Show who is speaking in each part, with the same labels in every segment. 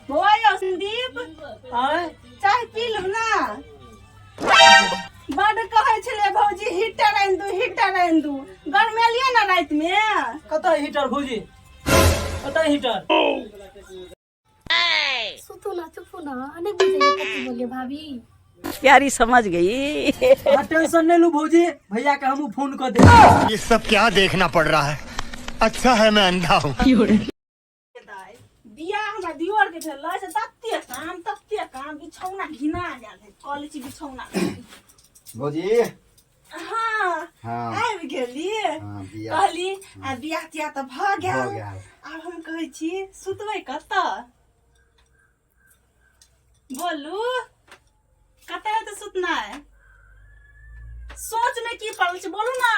Speaker 1: बौआ यौ संदीप,
Speaker 2: आँय?
Speaker 1: चाय पी लू ना। बड कहै छलै भौजी हीटर आनि दू, हीटर आनि दू। गरमेलियै ना रातिमे।
Speaker 2: कतऽ हीटर भौजी, कतऽ हीटर?
Speaker 3: सुतू ना, चुपू ना, अनेक बुझैया कथी बोलिए भाभी।
Speaker 4: प्यारी समझ गई।
Speaker 2: अहाँ टेंशन नहीं लू भौजी, भैया के हमहूँ फोन कऽ देब।
Speaker 5: ये सब क्या देखना पड़ रहा है? अच्छा है मैं अंधा हूँ।
Speaker 1: दाइ, बियाह हमरा दियोर के भेलै से तते काम, तते काम, बिछौना घिना गेल है। कऽ लै छी बिछौना।
Speaker 6: भौजी।
Speaker 1: हाँ।
Speaker 6: हाँ।
Speaker 1: आबि गेली?
Speaker 6: हाँ, बियाह।
Speaker 1: कहली आ बियाह तियाह तऽ भऽ गेल।
Speaker 6: भऽ गेल।
Speaker 1: आब हम कहै छी सुतबै कतऽ? बोलू, कतऽ हेतै सुतनाइ? सोच में की पड़ल छै? बोलू ना।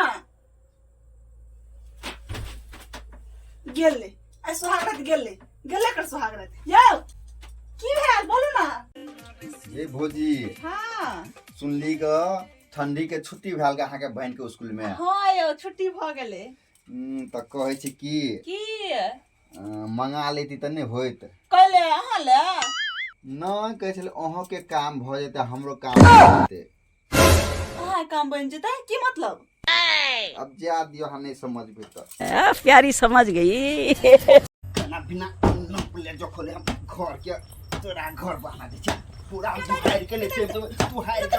Speaker 1: गेलै आइ सोहागरात, गेलै गेलै कर सोहागरात। यौ, की भेल? बोलू ना।
Speaker 6: ये भौजी।
Speaker 1: हाँ।
Speaker 6: सुनली ग, ठंडी के छुट्टी भेल ग अहाँके बहन के स्कूल में?
Speaker 1: हाँ यौ, छुट्टी भऽ गेलै।
Speaker 6: तऽ कहै छी की?
Speaker 1: की?
Speaker 6: मंगा लेती तऽ नहि होइत?
Speaker 1: कैले, अहाँ ले?
Speaker 6: नहि, कहै छलै अहूँके काम भऽ जेतै, हमरो काम भऽ जेतै।
Speaker 1: अहाँ काम बनि जेतै? की मतलब?
Speaker 6: अब जा दियौ, अहाँ नहि समझबै तऽ।
Speaker 4: प्यारी समझ गई।
Speaker 6: खाना पीना न प्लेट जो खोले हम घर के तोरा घर बना दै छै पूरा। हम हारि के ले तू हारि के।